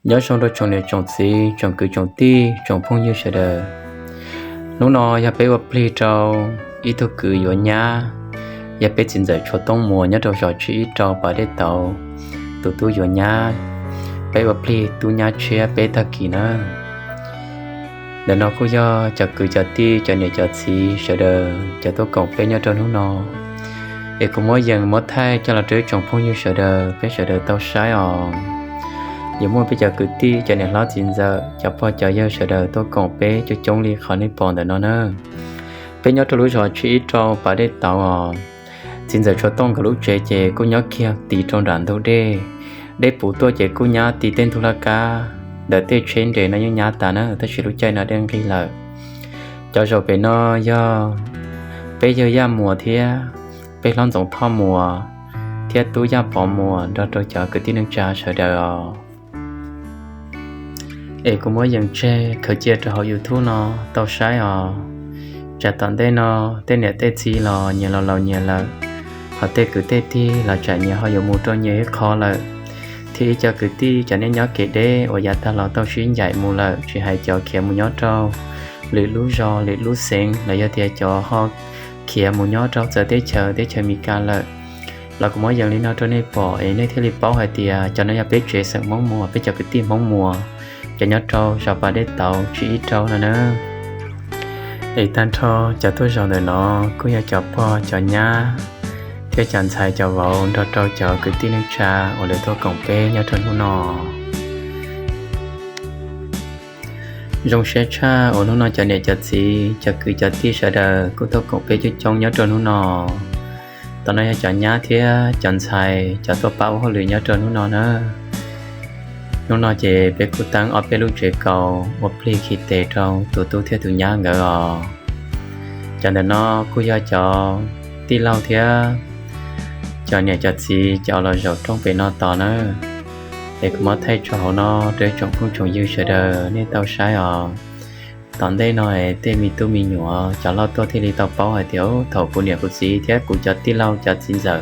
Nyob zoo rau tsoom niam tsoom txiv, tsoom kwv tsoom tij, tsoom phooj ywg sawv daws. Hnub no yog peb ua plig rau ib tug kwv yuav nyab, yog peb txiv ntxawm Tshuav Tooj Muas nyob rau zos Tsib Ib Rau Pas Dej Tauv tus tub yuav nyab, peb ua plig tub nyab tshiab peb tag kis na. Ntawm no kuj yog cov kwv cov tij, cov niam cov txiv sawv daws cov tuaj koom peb nyob rau hnub no, es kuv muab yees muab thaij coj los rau ib tsoom phooj ywg sawv daws peb sawv daws tau saib os. Yuav muaj peb cov kwv tij, cov niam hlob txiv ntxawm, cov pog cov yawg sawv daws tuaj koom peb coob coob li qhov nej pom ntawm no na. Peb nyob rau lub zos Tsib Ib Rau Pas Dej Tauv os. Txiv ntxawm Tshuav Tooj nkawd lub tsev ces kuj nyob kiag tig rau nram ntug dej. Dej puv tuaj ces kuj nyab ti tej ntug laj kab ntawm tej tsheb nres no yeej nyab tas na, tab sis lub caij no dej nqig lawm. Cov zaum pem no yog peb yawg Yaj Muas thiab peb hlob Ntxoov Thoj Muas thiab tub Yaj Pov Muas nrog rau cov kwv tij neej tsa sawv daws os. Es kuv muab yees tseg khaws cia rau hauv YouTube no tau saib os. Tsam tom ntej no tej niam tej txiv los nyias los laus nyias lawm, ho tej kwv tej tij los tsam nyias ho yuav mus rau nyias ib qho lawm, thiab ib co kwv tij cov nej nyob kev deb uas yav tag los tau sib ncaim mus lawm, tsis hais cov khiav mus nyob rau lwm lub zos lwm lub xeev los yog tias cov ho khiav mus nyob rau txawv teb chaws, teb chaws Amelikas lawm los kuv muab yees li no rau nej pom es nej thiaj li paub hais tias cov no yog peb tsev xeem Hmoob Muas, peb cov kwv tij Hmoob Muas, cov nyob rau zos Pas Dej Tauv Tsib Ib Rau no na. Es tag nrho cov tuaj zaum ntawm no kuj yog cov pog cov nyab thiab cov ntxhais cov vauv nrog rau cov kwv tij neej tsa uas lawv tuaj koom peb nyob rau hnub no. Zoo siab tshaj uas hnub no cov niam cov txiv cov kwv cov tij sawv daws kuj tuaj koom peb coob coob nyob rau hnub no. Tom no yog cov nyab thiab cov ntxhais cov tuaj pab ua hauj lwm nyob rau hnub no na. Hnub no ces peb kuj teeb ob peb lub tsev kaus ua plig khi tes rau tus tub thiab tus nyab nkawd os. Cov ntawm no kuj yog cov tij laug thiab cov niam cov txiv cov los zaum rooj pem no tos na. Es kuv muab thaij tso hauv no rau tsoom phooj tsoom ywg sawv daws nej tau saib os. Tom ntej no es tej me tub me nyuam cov loj tuaj thiaj li tau paub hais tias thaum kuv niam kuv txiv thiab kuv cov tij laug cov txiv ntxawm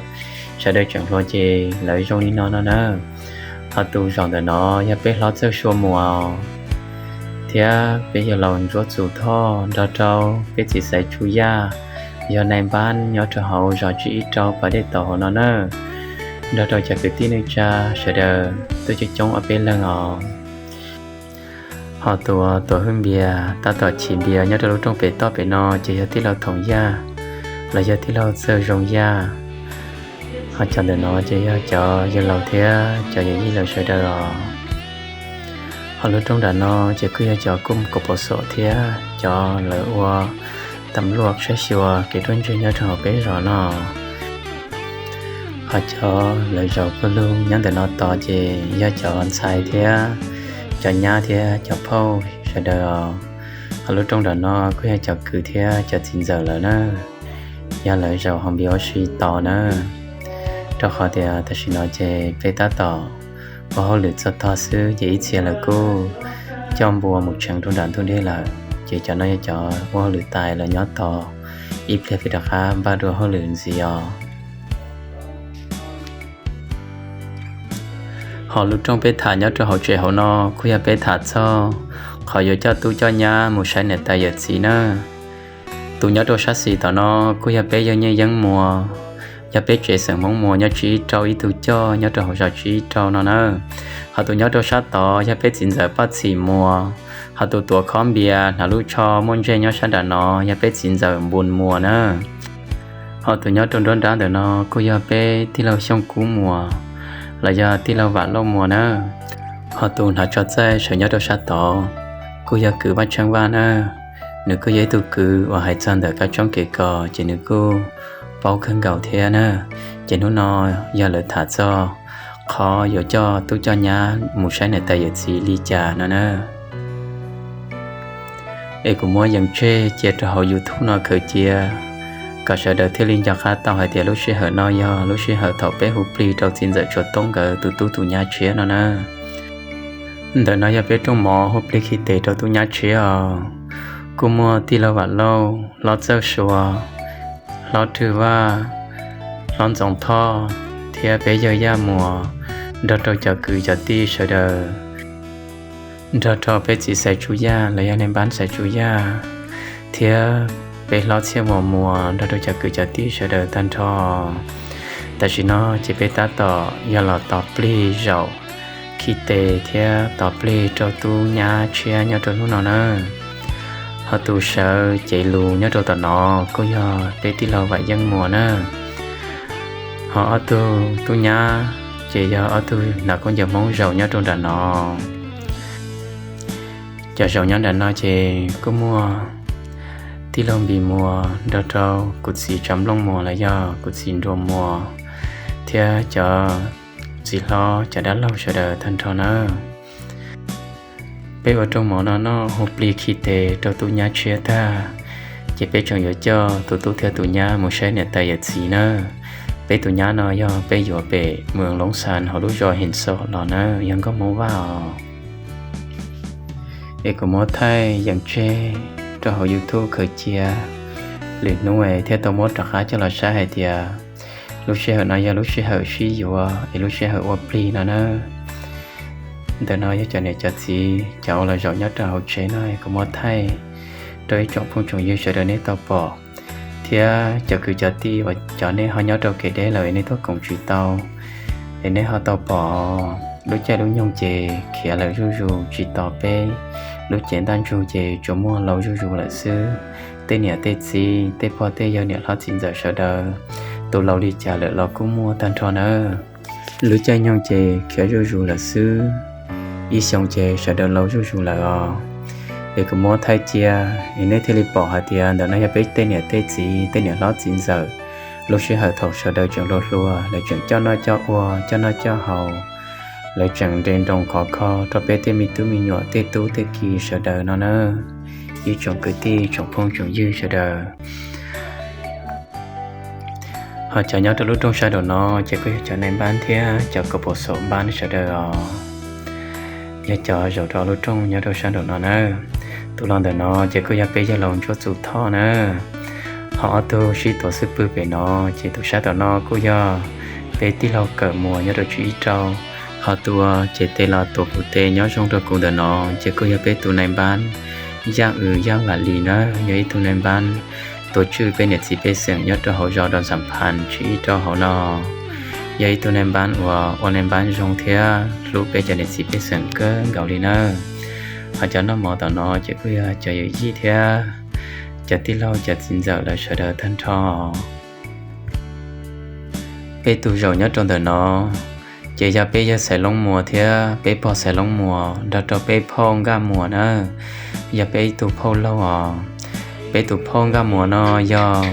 sawv daws tseem hluas ces lawv zoo li no no na. Ho tus zaum ntawm no yog peb hlob Txawj Sua Muas thiab peb yawg laus Ntsuab Txus Thoj nrog rau peb txiv Xaiv Tsu Yaj, yog nai npab nyob rau hauv zos Tsib Ib Rau Pas Dej Tauv hauv no na. Nrog rau cov kwv tij neej tsa sawv daws tuaj coob coob ob peb leeg os. Ho tus tuam hwj npias tab tom chiv npias nyob rau lub rooj pem toj pem no ces yog tij laug Thoom Yaj los yog tij laug Txawj Zoo Yaj. Ho cov ntawm no ces yog cov yawg laus thiab cov yawm yij lawv sawv daws os. Ho lub rooj nram no ces kuj yog cov kuj kaus pov xom thiab cov lawv ua tam luaj saib xyuas kev ruaj ntseg nyob rau hauv peb zos no. Ho cov lawv zaum pawg lug nyob ntawm no tos ces yog cov ntxhais thiab cov nyab thiab cov phauj sawv daws os. Ho lub rooj nram no kuj yog cov kwv thiab cov txiv ntxawm lawm na, yog lawv zaum hauv npias ua si tos na. Rau qhov tias tam sim no ces peb tab tom ua hauj lwm txog tog xwb ces ib txhia lawv kuj coj npua mus tseev rau nram ntug dej lawm, ces cov no yog cov ua hauj lwm tais los nyob tos, ib pliag peb rov qab npaj dua hauj lwm ntxiv os. Ho lub rooj peb tham nyob rau hauv tsev hauv no kuj yog peb tham txog qhov yuav coj tub coj nyab mus saib niam tais yawm txiv na. Tus nyob rau sab xis tom no kuj yog peb yawg Nyiaj Yeeb Muas, yog peb tsev xeem Hmoob Muas nyob Tsib Ib Rau ib tug coj nyob rau hauv zos Tsib Ib Rau no na. Ho tus nyob rau sab tod yog peb txiv ntxawm Paj Txhim Muas, ho tus tuav khob npias hnav lub tsho muaj ntsej nyob sab nram no yog peb txiv ntxawm Npus Muas na. Ho tus nyob rau nruab nrab ntawm no kuj yog peb tij laug Xyooj Kub Muas los yog tij laug Vam Lauj Muas na. Ho tus hnav tsho txaij sawv nyob rau sab tod kuj yog kwv Vaj Tsheej Vaj na. Nws kuj yog ib tug kwv uas hais txog ntawm kab tshoob kev kos ces nws kuj paub kawg nkaus thiab na. Ces hnub no yog lawv tham txog qhov yuav coj tub coj nyab mus saib niam tais yawm txiv li cas no na. Es kuv muab yees tseg cia rau hauv YouTube no khaws cia, kom sawv daws thiaj li nco qab tau hais tias lub sij hawm no yog lub sij hawm thaum peb hu plig rau txiv ntxawm Tshuav Tooj nkawd tus tub tus nyab tshiab no na. Ntawm no yog peb rooj mov hu plig khi tes rau tub nyab tshiab os. Kuj muaj tij laug Vam Lauj, hlob Txawj Sua, hlob Rwg Vaj, hlob Ntxoov Thoj, thiab peb yawg Yaj Muas, nrog rau cov kwv cov tij sawv daws. nrog rau peb txiv Xaiv Tsuj Yaj los yog nej npab Xaiv Tsuj Yaj, thiab peb hlob Txhiaj Muas Muas nrog rau cov kwv cov tij sawv daws tag nrho. Tam sim no ces peb tab tom yog los tos plig zaum khi tes thiab tos plig rau tub nyab tshiab nyob rau hnub no na. Ho tus sawv cev lus nyob rau tom no kuj yog peb tij laug Vam Yeej Muas na. Ho ob tug tub nyab ces yog ob tug hnav khaub ncaws Hmoob zaum nyob rau nram no. Cov zaum nyob nram no ces kuj muaj tij laug Npis Muas nrog rau kuv txiv Tsav Nplooj Muas los yog kuv txiv Nruas Muas, thiab cov txiv hlob cov dab laug sawv daws tag nrho na. Peb ua rooj mov no noj hu plig khi tes rau tub nyab tshiab tag, ces peb tseem yuav coj tus tub thiab tus nyab mus saib niam tais yawm txiv na. Peb tus nyab no yog peb yuav pem Mws Loob Xas hauv lub zos Him Xos los na, yog nkauj Hmoob Vaj os. Es kuv muab thaij yees tseg rau hauv YouTube khaws cia, lwm hnub es thiaj tau muab rov qab coj los saib hais tias lub sij hawm no yog lub sij hawm sib yuav es lub sij hawm ua plig no na. Ntawm no yog cov niam cov txiv cov uas los zaum nyob rau hauv tsev no, kuv muab thaij rau ib tsoom phooj tsoom ywg sawv daws nej tau pom, thiab cov kwv cov tij uas cov nej ho nyob rau kev deb lawm nej tuaj koom tsis tau, es nej ho tau pom. Lub caij lub nyoog ces khiav lawm zuj zus tsis tos peb, lub cev ntaj ntsug ces tsuas muaj laus zuj zus lawm xwb. Tej niam tej txiv, tej pog tej yawg, niam hlob txiv ntxawm sawv daws, tus laus li cas lawm los kuj muaj tag nrho nawb. Lub caij nyoog ces khiav zuj zus lawm xwb, ib xyoo ces sawv daws laus zuj zus lawm os. Es kuv muab thaij cia, es nej thiaj li pom hais tias ntawm no yog peb tej niam tej txiv, tej niam hlob txiv ntxawm, lub sij hawm thaum sawv daws tseem hluas hluas, lawv tseem coj noj coj ua, coj noj coj haus, lawv tseem nres nroos khov kho rau peb tej me tub me nyuam tej tub tej ki sawv daws no na. Ib tsoom kwv tij tsoom phooj tsoom ywg sawv daws, ho cov nyob rau lub rooj sab nraum no ces kuj yog cov nais npab thiab cov kaus pos xaum npab sawv daws os. Yog cov zaum rau lub rooj nyob rau sab nraum no na. Tus los ntawm no ces kuj yog peb yawg laus Ntsuab Txus Thoj na. Ho ob tug sib tuav xub pwg pem no, ces tus sab tom no kuj yog peb tij laug Kawm Muas nyob rau tsib ib rau. Ho tus uas cev tes los tuav kuv tes nyob zoo rau kuv ntawm no ces kuj yog peb tus nais npab Yaj Ws Yaj Vam Lis na, yog ib tug nais npab tuav tswj peb niam txiv pej xeem nyob rau hauv zos Doo Xam Phas tsib ib rau hauv no. Yog ib tug nais npab uas ua nais npab zoo thiab hlub peb cov niam txiv pej xeem kawg nkaus li na. Ho cov noj mov tom no ces kuj yog cov yawm yij thiab cov tij laug cov txiv ntxawm lawv sawv daws tag nrho. Peb tus zaum nyob rau ntawm no ces yog peb yawg Xaiv Loob Muas thiab peb pog Xaiv Loob Muas nrog rau peb phauj Nkaj Muas na, yog peb ib tug phauj laug os. Peb tus phauj Nkaj Muas no yog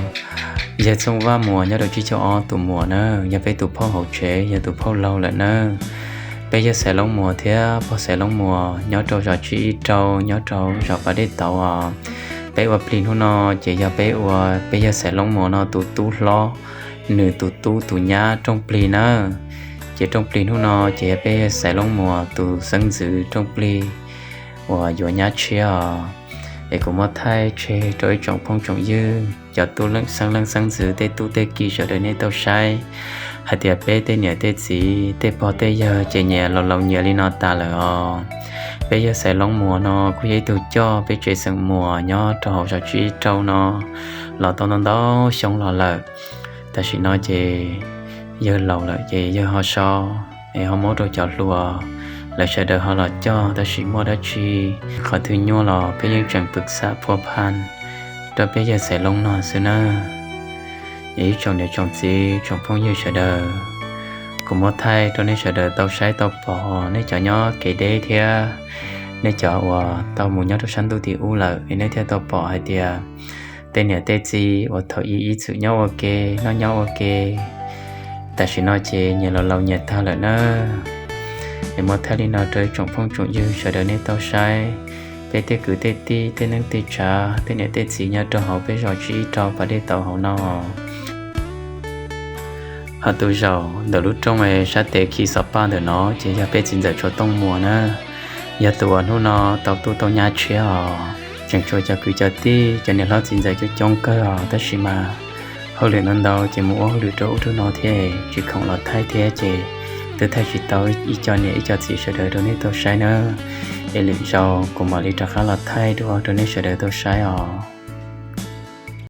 yawg Txooj Vaj Muas nyob rau tsib caug ob tus muam na, yog peb tus phauj hauv tsev, yog tus phauj laug lawm na. Peb yawg Xaiv Loob Muas thiab pog Xaiv Loob Muas nyob rau zos tsib ib rau, nyob rau zos Pas Dej Tauv os. Peb ua plig hnub no ces yog peb ua peb yawg Xaiv Loob Muas no tus tub hlob, nws tus tub tus nyab rooj plig na. Ces rooj plig hnub no ces yog peb yawg Xaiv Loob Muas tus xeeb ntxwv rooj plig uas yuav nyab tshiab os. Es kuv muab thaij tseg rau ib tsoom phooj tsoom ywg, cov tub leej xeeb leej xeeb ntxwv tej tub tej ki sawv daws nej tau saib hais tias peb tej niam tej txiv tej pog tej yawg ces nyias laus laus nyias li no tas lawm os. Peb yawg Xaiv Loob Muas no kuj yog ib tug coj peb tsev xeem Muas nyob rau hauv zos tsib ib rau no los tau ntau ntau xyoo los lawm. Tam sim no ces yawg laus lawm ces yawg ho so, es ho muab rau cov hluas, lawv sawv daws ho los coj, tab sis muaj dab tsi qhov twg nyuaj los peb yeej tseem pwm xam phua phan rau peb yawg Xaiv Loob no xwb na. Yog ib tsoom niam tsoom txiv tsoom phooj ywg sawv daws, kuv muab thaij rau nej sawv daws tau saib tau pom, nej cov nyob kev deb thiab nej cov uas tau mus nyob rau sab ntuj tim ub lawm es nej thiaj tau pom hais tias tej niam tej txiv uas thaum ub ib txwm nyob ua ke, noj nyob ua ke, tam sim no ces nyias laus laus nyias tag lawm na. Es muab thaij li no rau ib tsoom phooj tsoom ywg sawv daws nej tau saib, peb tej kwv tej tij tej neej tej tsav tej niam tej txiv nyob rau hauv peb zos tsib ib rau Pas Dej Tauv hauv no. Ho tus zaum ntawm lub rooj sab tes khi xov paj ntawm no ces yog peb txiv ntxawm Tshuav Tooj Muas na, yog tus uas hnub no tau tub tau nyab tshiab os. Tseem tshuav cov kwv cov tij cov niam hlob txiv ntxawm coob coob kawg os, tab sis mas hauj lwm ntau ntau ces mus ua hauj lwm rau ub rau no thiab tsis khoom los thaij thiab ces twb thaij tsis tau ib co niam ib co txiv sawv daws rau nej tau saib na. Es lwm zaus kuv mam li rov qab los thaij dua rau nej sawv daws tau saib os.